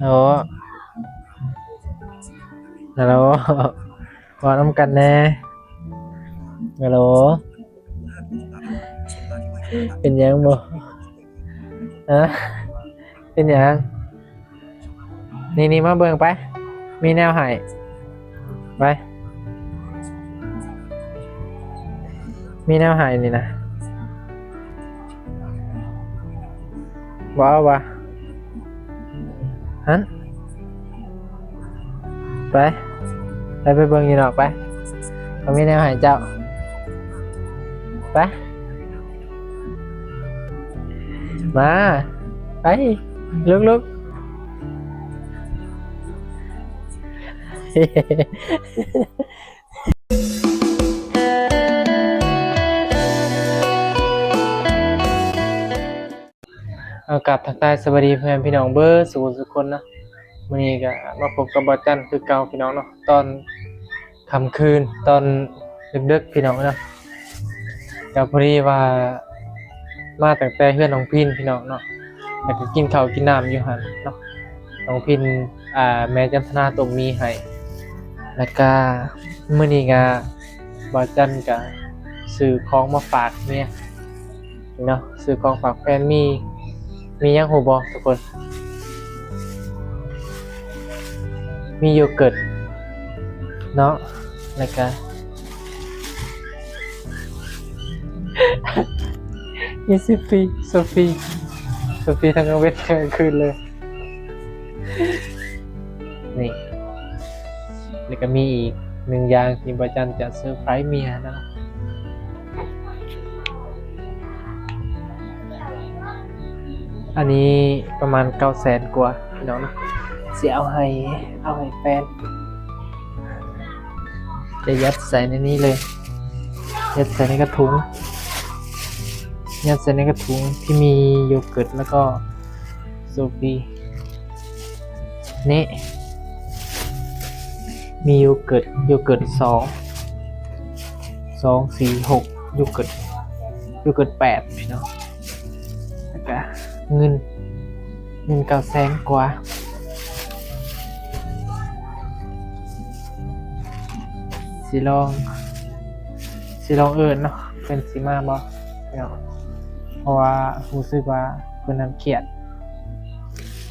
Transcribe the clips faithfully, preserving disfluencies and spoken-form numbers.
โอ้ ฮัลโหล เว้านำกันแหน่ ฮัลโหล เป็นหยังบ่ ฮะ เป็นหยัง นี่ นี่ มาเบิ่งไป มีแนวให้ ไป มีแนวให้นี่นะ บ่เอาวะ หั้น ไป ไป ไปเบิ่งอยู่นอกไป เขามีแนวให้เจ้า ไป มา ไป ลุก ลุก เอา กราบทักทายสวัสดีพ่อแม่พี่น้องเบิดสู่สู่คนเนาะ มื้อนี้ก็มาพบกับบ่าวจันคือเก่าพี่น้องเนาะ ตอนค่ำคืน ตอนดึกๆ พี่น้องเนาะ ก็พอดีว่ามาตั้งแต่เฮือนน้องพินพี่น้องเนาะ แล้วก็กินข้าวกินน้ำอยู่หั่นเนาะ น้องพิน อ่า แม่จันทนาต้มหมี่ให้ แล้วก็มื้อนี้ก็บ่าวจันก็ซื้อของมาฝากเมียเนาะ ซื้อของฝากแฟน มี มีหยังฮู้บ่ทุกคน มีโยเกิร์ตเนาะ แล้วก็ มีโซฟี โซฟี โซฟีทั้งกลางเว็นทั้งกลางคืนเลย นี่ แล้วก็มีอีกหนึ่งอย่างที่บ่าวจันจะเซอร์ไพรส์เมียนะ อันนี้ประมาณเก้าแสนกว่าพี่น้องนะ สิเอาให้ เอาให้แฟน จะยัดใส่ในนี้เลย ยัดใส่ในกระถุง ยัดใส่ในกระถุงที่มีโยเกิร์ตแล้วก็โซฟี นี่ มีโยเกิร์ต โยเกิร์ตสอง สอง สี่ หก โยเกิร์ต โยเกิร์ตแปดพี่น้อง แล้วก็เงิน เงินเก้าแสนกว่า สิลอง สิลองเอิ้นเนาะ เพิ่นสิมาบ่เนาะ เพราะว่ารู้สึกว่าเพิ่นนั้นเครียด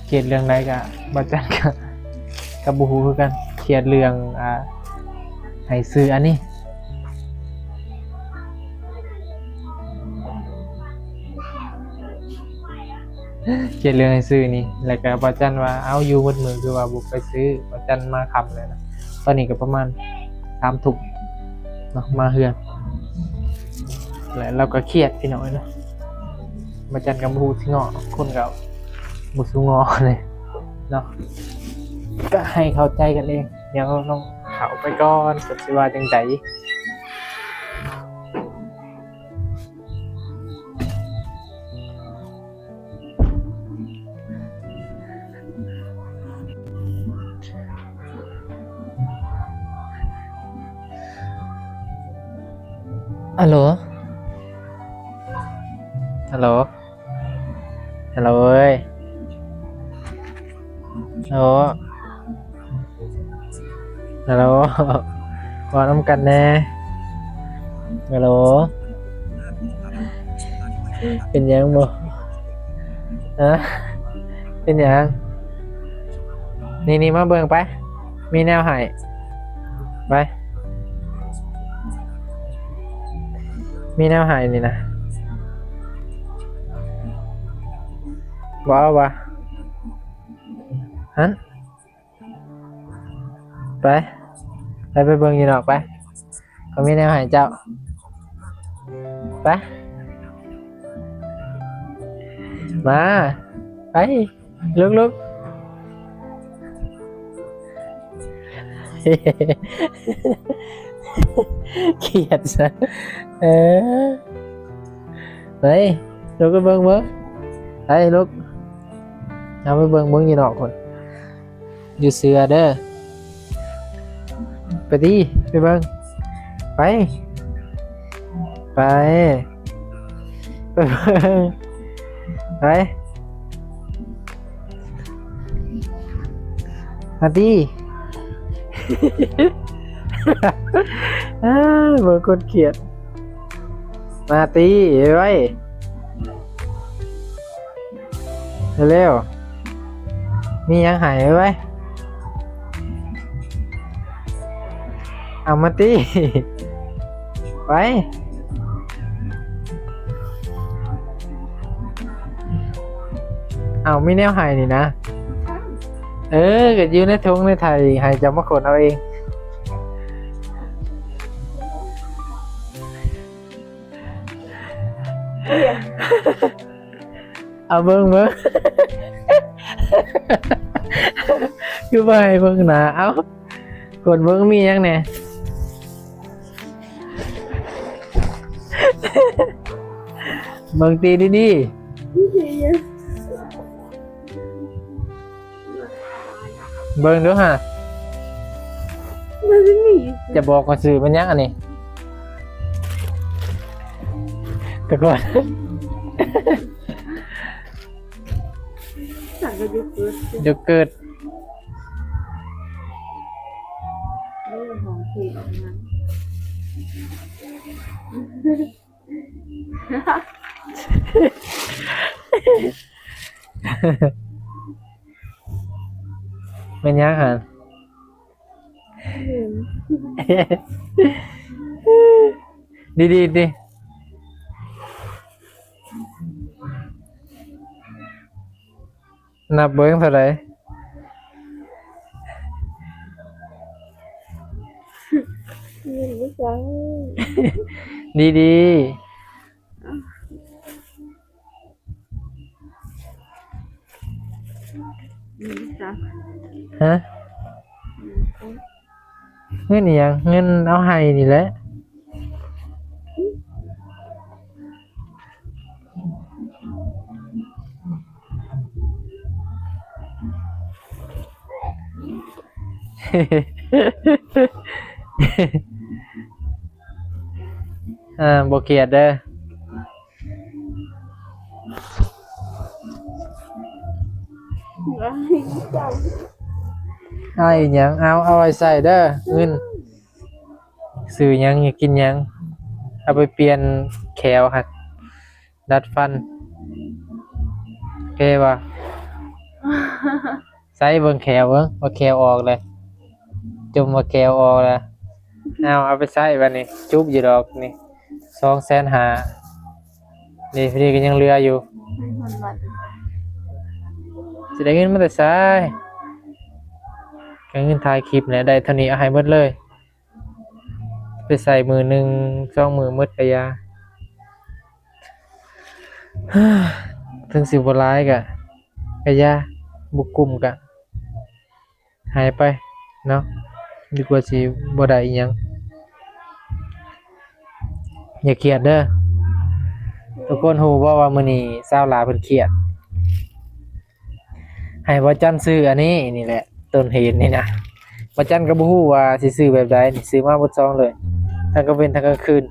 เครียดเรื่องใดก็ บ่จักก็ ก็บ่ฮู้คือกัน เครียดเรื่อง อ่า ให้ซื้ออันนี้ เครียดเรื่องให้ซื้อนี่ แล้วก็บ่จันว่า เอ้า อยู่หมดมื้อคือว่าบ่ไปซื้อ บ่จันมาค่ำแล้วนะ ตอนนี้ก็ประมาณสามทุ่มเนาะ มาเฮือน แล้วเราก็เครียดพี่น้องเนาะ บ่จันก็บ่ฮู้สิเงาะ คนก็บ่สู้เงาะเลยเนาะ ก็ให้เข้าใจกันเอง เดี๋ยวน้องเข้าไปก่อน จักสิว่าจั่งใด ฮัลโหล ฮัลโหล ฮัลโหลเอ้ย ฮัลโหล ฮัลโหล เว้านำกันแหน่ ฮัลโหล เป็นหยังบ่ ฮะ เป็นหยัง นี่ นี่ มาเบิ่งไป มีแนวให้ ไป มีแนวให้นี่นะ บ่เอาวะ หั้น ไป ไป ไปเบิ่งอยู่นอกไป เขามีแนวให้เจ้า ไป มา ไป ลุก ลุก เครียดซะ เออ ไป ลุกไปเบิ่ง เบิ่ง ไป ลุก เอาไปเบิ่ง เบิ่งอยู่นอกพุ้น อยู่เสือเด้อ ไปติ ไปเบิ่ง ไป ไป ไปเบิ่ง ไป ไป มาตี้ เอ้ย เบิ่งคนเครียด มาตี้ ไวๆ เร็วๆ มีหยังให้ ไวๆ เอามาตี้ ไป เอามีแนวให้นี่นะ เออ ก็อยู่ในถุงในไถ่ ให้เจ้ามาขนเอาเอง เอาเบิ่งเบิ่ง คือบ่ให้เบิ่งหน้า เอา กดเบิ่งมีหยังแหน่ เบิ่งตี้ดีๆ เบิ่งดูฮะ มันไม่มี จะบอกว่าซื้อมันหยังอันนี้ แต่ก่อน สั่งกับโยเกิร์ต โยเกิร์ต เรื่องของเพลงนะ แม่นหยังหั่น ดีๆ ติ นับเบิ่งเท่าใด เงินบ่ใช้ ดีๆ เงินบ่ใช้ ฮะ เงินบ่ใช้ เงินอิหยัง เงินเอาให้นี่แหละ อ่า บ่เครียดเด้อ เอาอีหยัง เอา เอาไว้ใช้เด้อ เงิน ซื้อหยัง อยากกินหยัง เอาไปเปลี่ยนแข้วหั่น ดัดฟัน โอเคบ่ ใส่เบิ่งแข้วเบิ่ง ว่าแข้วออกเลย จมว่าแข้วออกแล้ว เอา เอาไปใช้บัดนี้ จุบอยู่ดอกนี่ สองแสนห้า นี่ พอดีก็ยังเหลืออยู่ สิได้เงินมาแต่ไส ก็เงินถ่ายคลิปนี่แหละ ได้เท่านี้เอาให้หมดเลย ไปใช้มื้อหนึ่งสองมื้อหมดก็อย่า ถึงสิบ่หลายก็ ก็อย่า บ่คุ้มก็ให้ไปเนาะ ดีกว่าสิบ่ได้อิหยัง อย่าเครียดเด้อ ทุกคนรู้บ่ว่ามื้อนี้สาวหลาเพิ่นเครียด ให้บ่าวจันซื้ออันนี้นี่แหละ ต้นเหตุนี่นะ บ่าวจันก็บ่รู้ว่าสิซื้อแบบใดนี่ ซื้อมาเบิดซองเลย ทั้งกลางเว็นทั้งกลางคืน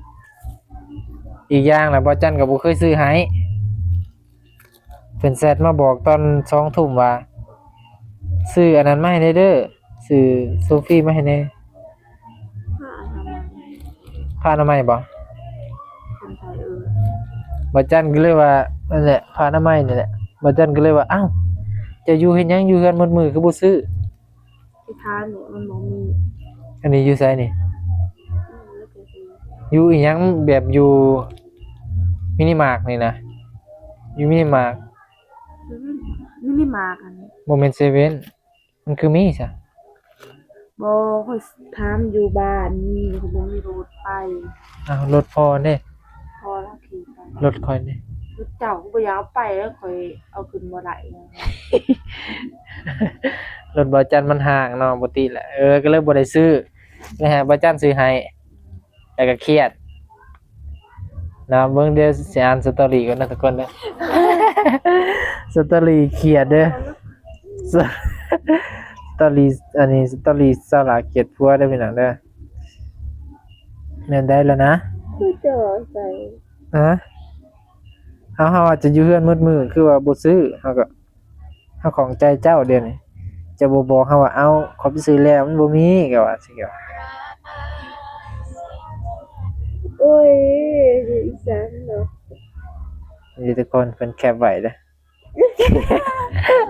อีกอย่างนะ บ่าวจันก็บ่เคยซื้อให้ เพิ่นแชทมาบอกตอนสองทุ่มว่า ซื้ออันนั้นมาให้แหน่เด้อ ซื้อโซฟีมาให้แหน่ ผ้าอนามัย ผ้าอนามัยบ่ คนไทยเออ บ่าวจันก็เลยว่า นั่นแหละ ผ้าอนามัยนี่แหละ บ่าวจันก็เลยว่า อ้าว เจ้าอยู่เฮ็ดหยังอยู่เฮือนหมดมื้อคือบ่ซื้อ ที่ทานเนี่ยมันบ่มี อันนี้อยู่ไสนี่ อืม แล้วแต่ซื้อ อยู่อีหยัง แบบอยู่มินิมาร์ทนี่นะ อยู่มินิมาร์ท เซเว่น มินิมาร์ทอันนี้ บ่แม่นเซเว่น มันคือมีซะ บ่ ข้อยถามอยู่บ้านนี่ ข้อยบ่มีรถไป อ้าว รถพ่อเด้ พ่อลาวขี่ไป รถข้อยเด้ รถเจ้ากูบ่อยากเอาไปแล้ว ข้อยเอาขึ้นบ่ได้ รถบ่าวจันมันห่างเนาะ บ่ติดแหละ เออ ก็เลยบ่ได้ซื้อ เลยให้บ่าวจันซื้อให้ แล้วก็เครียด เนาะ เบิ่ง เดี๋ยวสิอ่านสตอรี่ก่อนนะทุกคนเด้อ สตอรี่เครียดเด้อ ส- สตอรี่ อันนี้สตอรี่สาวหลาเครียดผัวเด้อพี่น้องเด้อ แม่นได้แล้วนะ คือเจ้าใส่ ฮะ เฮา เฮาอาจจะอยู่เฮือนหมดมื้อ คือว่าบ่ซื้อ เฮาก็ เฮาข้องใจเจ้าเดี๋ยวนี้ จะบ่บอกเฮาว่า เอ้า ข้อยไปซื้อแล้ว มันบ่มี ก็ว่าสิ ก็ โอ้ย อีสานเนาะ นี่ทุกคนเพิ่นแคปไว้เด้อ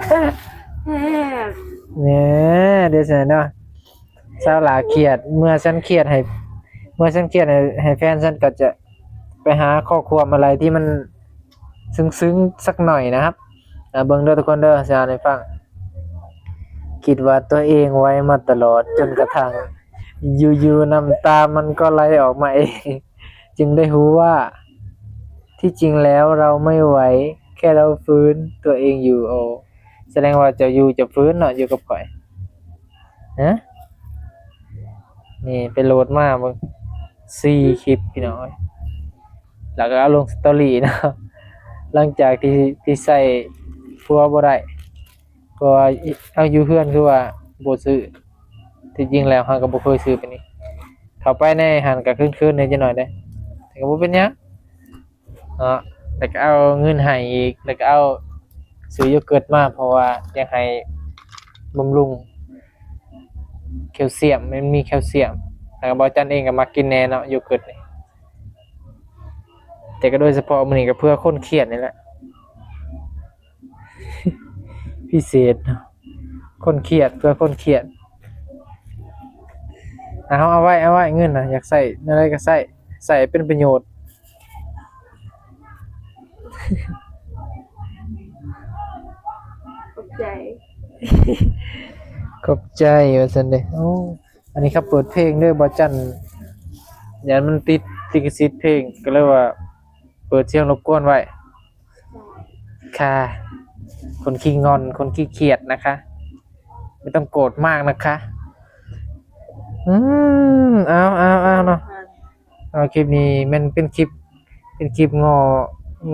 แซ่บ เนี่ยเดี๋ยวสิเนาะ สาวหลาเครียด เมื่อฉันเครียดให้ เมื่อฉันเครียดให้ให้แฟนฉันก็จะไปหาข้อความอะไรที่มัน ซึ้งๆ สักหน่อยนะครับ อ่ะ เบิ่งเด้อทุกคนเด้อ สิอ่านให้ฟัง คิดว่าตัวเองไหวมาตลอด จนกระทั่ง อยู่ๆ น้ำตามันก็ไหลออกมาเอง จึงได้รู้ว่า ที่จริงแล้วเราไม่ไหว แค่เราฟื้นตัวเองอยู่ โอ้ แสดงว่าเจ้าอยู่เจ้าฟื้นเนาะ อยู่กับข่อย ฮะ นี่ไปโหลดมาเบิ่ง สี่คลิปพี่น้อง แล้วก็เอาลงสตอรี่เนาะ หลังจากที่ ที่ใส่ผัวบ่ได้ เพราะว่าเอาอยู่เฮือนคือว่าบ่ซื้อ ที่จริงแล้วเฮาก็บ่เคยซื้อปานนี้ เข้าไปในหั้นก็คืนๆ แหน่จักหน่อยเด้ แต่ก็บ่เป็นหยังเนาะ แล้วก็เอาเงินให้อีก แล้วก็เอาซื้อโยเกิร์ตมา เพราะว่าอยากให้บำรุงแคลเซียม มันมีแคลเซียม แล้วก็บ่าวจันเองก็มักกินแหน่เนาะ โยเกิร์ตนี่ แต่ก็โดยเฉพาะมื้อนี้ก็เพื่อคนเครียดนี่แหละ พิเศษเนาะ คนเครียด เพื่อคนเครียด เอา เอาไว้ เอาไว้ เงินน่ะ อยากใช้แนวใดก็ใช้ ใช้เป็นประโยชน์ ขอบใจ ขอบใจ ว่าซั่นเด้ โอ้ อันนี้เขาเปิดเพลงเด้อ บ่าวจัน ย้านมันติดลิขสิทธิ์เพลง ก็เลยว่า เปิดเสียงรบกวนไว้ ค่ะ คนขี้งอน คนขี้เครียดนะคะ ไม่ต้องโกรธมากนะคะ อืม เอา เอา เอาเนาะ เอา คลิปนี้แม่นเป็นคลิป เป็นคลิปง้อ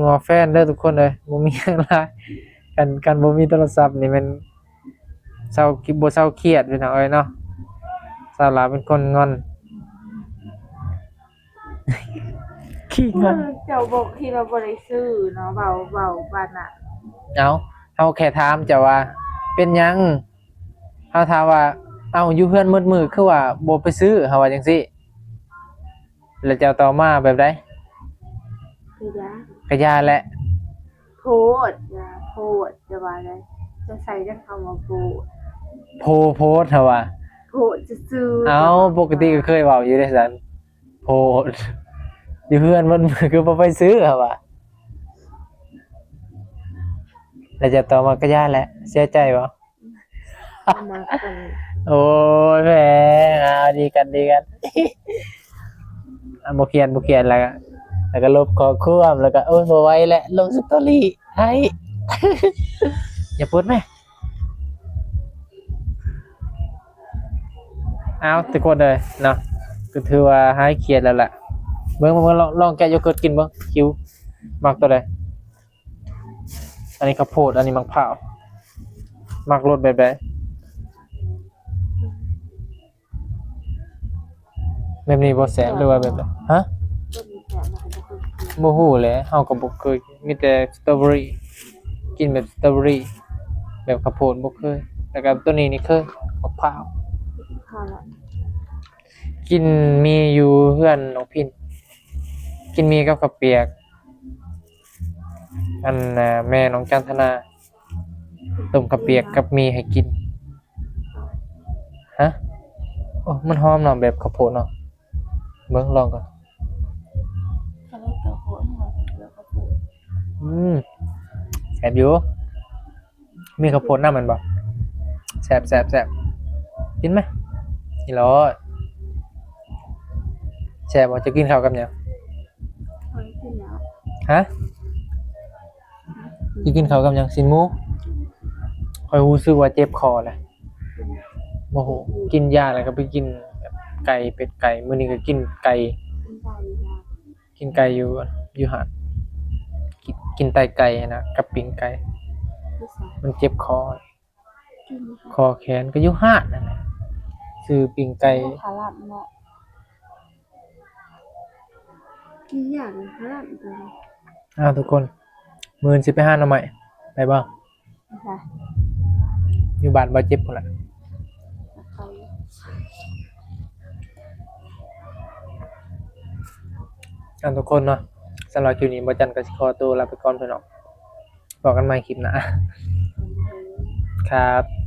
ง้อแฟนเด้อทุกคนเอ้ย บ่มีหยังหลาย คัน คันบ่มีโทรศัพท์นี่แม่นเซา บ่เซาเครียดพี่น้องเอ้ยเนาะ สาวหลาเป็นคนงอน ขี้งอน เจ้าบอกที่เราบ่ได้ซื้อเนาะ เบาเบาบ้านน่ะ เอา เฮาแค่ถามเจ้าว่า เป็นหยัง เฮาถามว่า เอ้า อยู่เฮือนหมดมื้อคือว่าบ่ไปซื้อ เฮาว่าจังซี่ แล้วเจ้าตอบมาแบบใด กะยา กะย่าแหละ โพดยาโพดจะว่าอะไร จะใส่จังคำว่าโพด โพ โพด เฮาว่า โพดซื่อๆ เอ้า ปกติก็เคยเว้าอยู่เด้ซั่น โพด อยู่เฮือนหมดมื้อคือบ่ไปซื้อ เฮาว่า แล้วเจ้าตอบมากะย่าแหละ เสียใจบ่ มากัน โอ้ย แหม อ่า ดีกัน ดีกัน อ่ะ บ่เขียน บ่เขียน แล้วก็ แล้วก็ลบข้อความ แล้วก็ โอ้ย บ่ไหวแล้ว ลงสตอรี่ให้ อย่าโพสต์แม่ เอา ทุกคนเลยเนาะ ก็ถือว่าหายเครียดแล้วล่ะ เบิ่ง เบิ่ง เบิ่ง ลอง ลองแกะโยเกิร์ตกินเบิ่ง คิว มักตัวใด อันนี้ข้าวโพด อันนี้มะพร้าว มักรสแบบใด แบบนี้บ่แซ่บหรือว่าแบบใด ฮะ ต้นนี้แซ่บมันก็บ่เคยกิน บ่ฮู้แหละ เฮาก็บ่เคยกิน มีแต่สตรอเบอรี่ กินแบบสตรอเบอรี่ แบบข้าวโพดบ่เคย แล้วก็ตัวนี้นี่เคย มะพร้าว ข้าวละ กินมีอยู่เฮือนน้องพิน กินมีกับข้าวเปียก อันน่ะ แม่น้องจันทนา ต้มข้าวเปียกกับมีให้กิน ฮะ โอ้ มันหอมเนาะ แบบข้าวโพดเนาะ เบิ่งลองก่อน ข้าวโพดข้าวโพดข้าวโพด อืม แซ่บอยู่ มีข้าวโพดนำแม่นบ่ แซ่บ แซ่บ แซ่บ กินไหม นี่โลด แซ่บบ่ จะกินข้าวกับหยัง ข้าวกินแล้ว ฮะ สิกินข้าวกับหยัง ซี้นหมู ข้อยรู้สึกว่าเจ็บคอแล้ว โอ้โห กินยาแล้วก็ไปกินแบบไก่ เป็ดไก่ มื้อนี้ก็กินไก่ กินได้อยู่แล้ว กินไก่อยู่ อยู่หาด กิน กินไตไก่นะ กับปิ้งไก่ ที่สาม มันเจ็บคอ กิน คอแขนก็อยู่หาดนั่นแหละ ซื้อปิ้งไก่ คาราบเนาะ กินอย่างคาราบตัวนี้ อ้าว ทุกคน มื้ออื่นสิไปหาหน่อไม้ ไปบ่ ค่ะ อยู่บ้านบ่าวเจ็บพุ้นล่ะ เขา เอาทุกคนเนาะ สำหรับคลิปนี้บ่าวจันก็สิขอตัวลาไปก่อนพี่น้อง พบกันใหม่คลิปหน้า ครับ